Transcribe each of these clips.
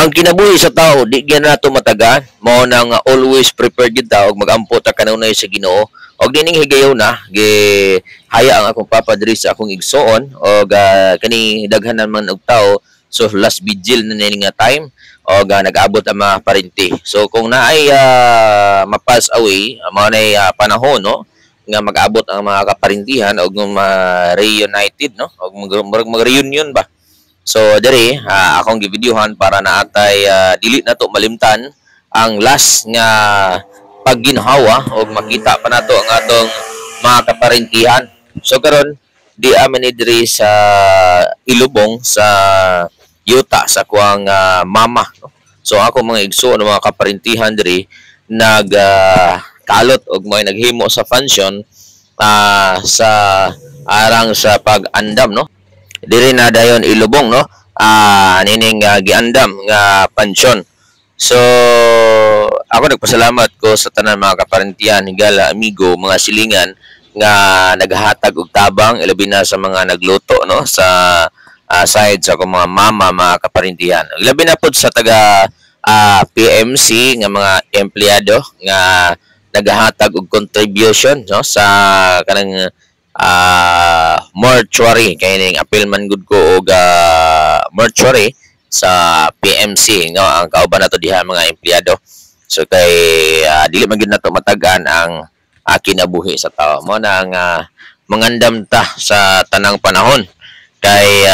Ang kinabuhi sa tao di gyud nato matagaan, mao na nga always prepared gyud ta og magampo ta kanunay sa Ginoo. Og nining higayuna gi haya ang akong papa diri sa akong igsuon og kani daghan naman og tao, so last vigil na ni nga time og nag-abot ang mga parente. So kung naay ma-pass away, mao nay panahon, no, nga mag-abot ang mga kaparentihan og ma-reunited, no, og mag-reunion ba. So diri akong givideohan para naatay dili na to malimtan ang last nga pagginhawa og makita pa nato ang atong mga kaparentihan. So karon di amin ni diri sa Ilubong sa yuta sa kuang mama, no? So ako mga igsoon, mga kaparentihan diri nag kalot og may naghimo sa function sa arang sa pag-andam, no, diri na dayon Ilubong, no, nining giandam nga pansyon. So ako nagpasalamat ko sa tanan mga kaparentihan, higala, amigo, mga silingan nga naghatag og tabang, ilabi na sa mga nagluto, no, sa side sa akong mga mama, mga kaparentihan, ilabi na pud sa taga PMC nga mga empleyado nga naghatag og contribution, no, sa kanang mortuary, kay ning apil man gud ko og mortuary sa PMC, no, ang kauban nato diha mga empleyado. So kay dili man gyud nato matag-an ang kinabuhi sa tao, mo na ang mangandam ta sa tanang panahon kay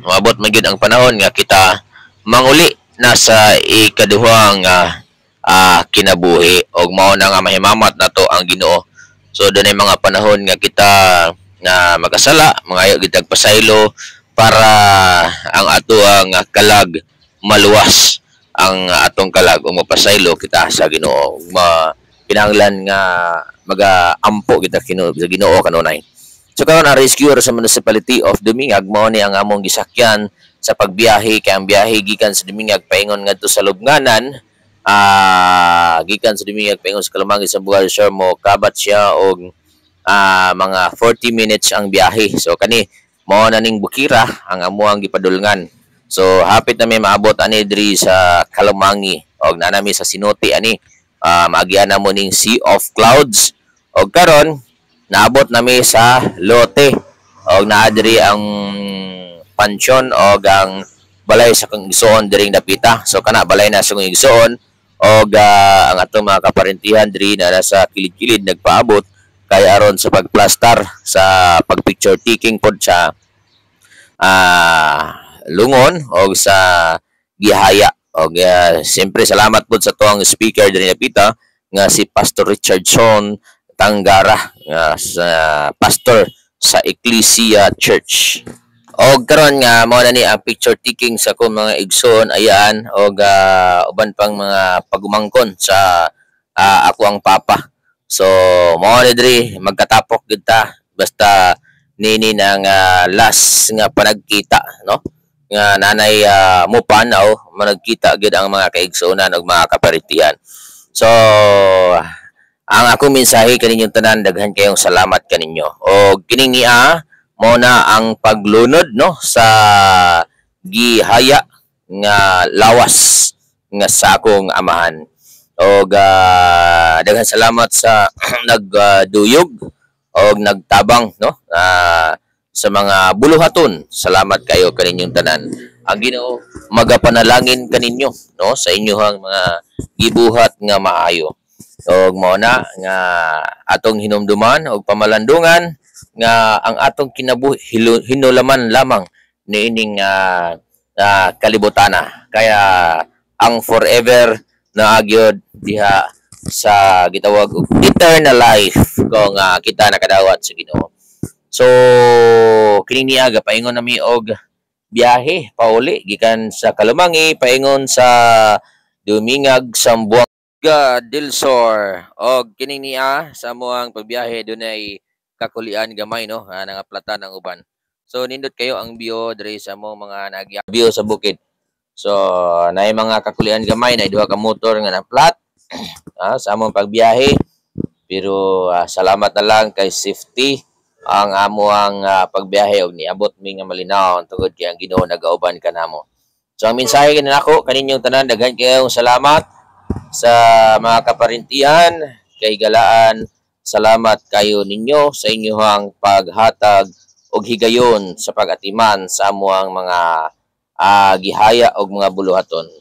moabot man gyud ang panahon nga kita manguli na sa ikaduhang kinabuhi og mao na nga mahimamat nato ang Ginoo. So dunay mga panahon nga kita na makasala, mangayo gitag pasaylo para ang atoang kalag maluwas, ang atong kalag ug mapasaylo kita sa Ginoo. Ma kinahanglan nga magaampo kita kino sa Ginoo kanunay. So karon ang rescuer sa Municipality of Dumingag, mao ni ang among gisakyan sa pagbiyahe, kay ang biyahe gikan sa Dumingag paingon ngadto sa Lubnganan, gikan sa Dumingag paingon sa Kalumangi sa Bugal Shore, mo kabat siya og mga 40 minutes ang biyahe. So kani mao na ning Bukira ang amuang gipadulngan. So hapit na may maabot ani diri sa Kalumangi og naa nami sa Sinuti ani, maagian na mo ning Sea of Clouds. Og karon naabot nami sa Lote og naa diri ang pansyon og ang balay sa kong igsuon diring dapita. So kana balay na sa kong igsuon og ang atong mga kaparentihan diri na nasa kilid-kilid nagpaabot kay aron sa pagplastar, sa pagpicture taking pod sa lungon og sa gihaya. Og siyempre salamat pod sa tuang speaker diri napita nga si Pastor Richardson Tanggara nga sa pastor sa Ecclesia Church. Og karon nga mao na ni ang picture taking sa akong mga igsoon ayaan og uban pang mga pagumangkon sa ako ang papa. So mao ni diri magkatapok gid ta basta nini nang last nga panagkita, no, nga nanay mo panaw managkita gid ang mga kaigsuonan ug mga kaparentihan. So ang akong mensahe kaninyong tanan, daghan kayong salamat kaninyo. Og kining niya mo na ang paglunod, no, sa gihaya nga lawas nga sa akong amahan. Og daghan salamat sa nagduyog og nagtabang, no, sa mga buluhaton. Salamat kayo kaninyong tanan. Ang Ginoo magapanalangin kaninyo, no, sa inyohang mga gibuhat nga maayo. Og mao na nga atong hinumduman og pamalandungan nga ang atong kinabuhi hinulaman lamang niining kalibutana. Kaya ang forever na agyod diha sa gitawag og eternal life kung kita nakadawat sa Ginoo. So kini niya gapaingon nami og biyahe pauli gikan sa Kalumangi paingon sa Dumingag, Zamboanga del Sur. Og kini niya sa amoang pagbiyahe dunay kakulian gamay, no, nangaplatan ang uban. So nindot kayo ang view diri sa among mga nagya view sa bukid. So naay mga kakulian gamay, naay duha ka motor nga na-flat sa among pagbiyahe. Pero salamat na lang kay safety ang amoang pagbiyahe og niabot mi nga malinaw tungod kay ang Ginoo nagauban kanamo. So ang mensahe kini nako kaninyong tanan, daghan kayong salamat sa mga kaparintihan, kay galaan, salamat kayo ninyo sa inyong paghatag og higayon sa pag-atiman sa amuang mga gihaya og mga buluhaton.